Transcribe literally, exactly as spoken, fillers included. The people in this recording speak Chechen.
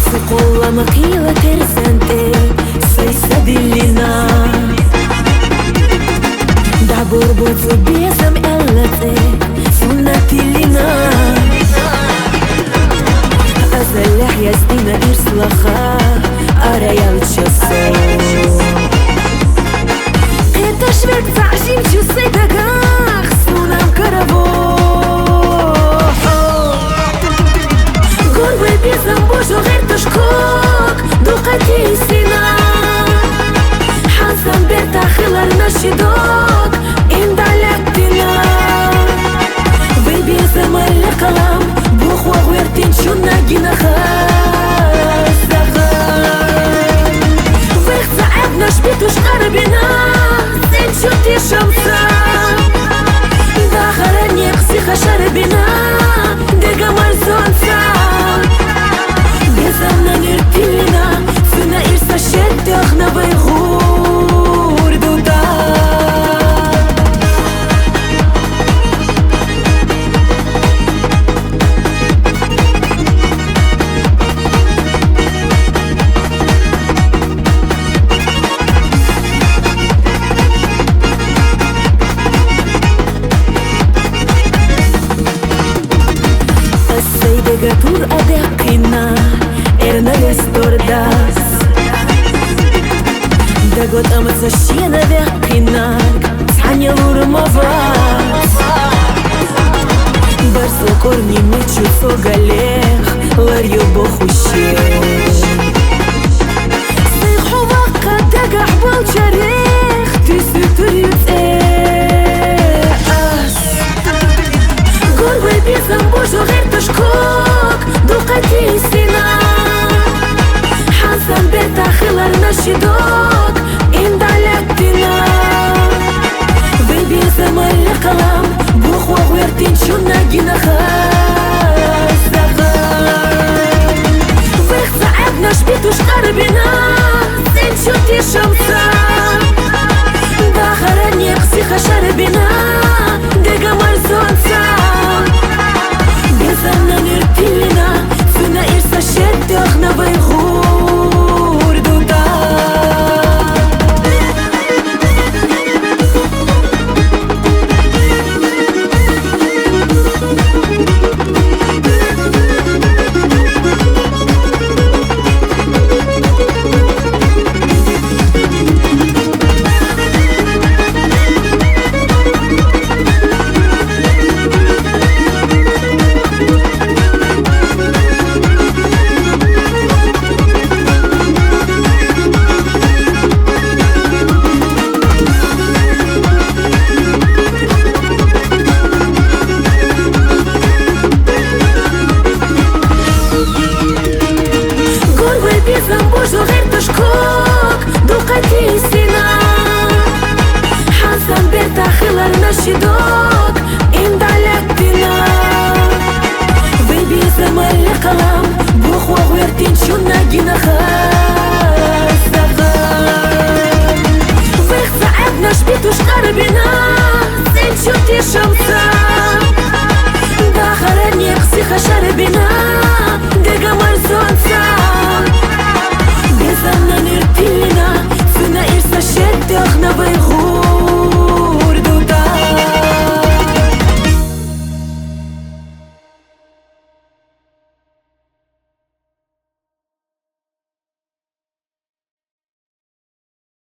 Цу къуллама хъийла терсанте сай сабилина. Дабур буцу безам эллацӀе суннатилина. Азаллахъ яздина ирсла ха араялчасо. Хъеташ вегӀ цӀа жимчу сай дагахъ сунам караву. Гурвай безам бужу гъерташ кок духъатисина. ХӀянсан бертахъилар нашидок индалятдина. Вай безамалли къалам бухъ ва гъвертин чуна гина хасагъа. Вехъ цаӀаб наш битӀушкъарбина, цӀинчути шамса. Дахъара некъси хашарбина, дега марзонца. Безамна нертилина, цуна ирса шеддахъна вай гъур дута. Сай дега тур адякъина, эрна вес дурдас. ДаготӀама ца шена вяхъина, цхьанилур мавас. Барсла кӀорни мичу цо галех ларю бухуше. Сай хъу вахъа дагахъ балчарех, тусутур юцӀе ас. Гурвай безам бужу гъерташ кок духъатисина. ХӀянсан бертахъилар нашидок индалятдина. Вай безамалли къалам бухъ ва гъвертин чуна гина хасагъа. Вехъ цаӀаб наш битӀушкъарбина, цӀинчути шамса. Дахъара некъси хашарбина, дега марзонца. Безамна нертилина, цуна ирса шеддахъна вай гъур дута. Гурвай безам бужу гъерташ кок духъатисина. ХӀянсан бертахъилар нашидок индалятдина. Вай безамалли къалам бухъ ва гъвертин чуна гина хасагъа. Вехъ цаӀаб наш битӀушкъарбина, цӀинчути шамса. Дахъара некъси хашарбина, дега марзонца. Безамна нертилина, цуна ирса шеддахъна вай гъур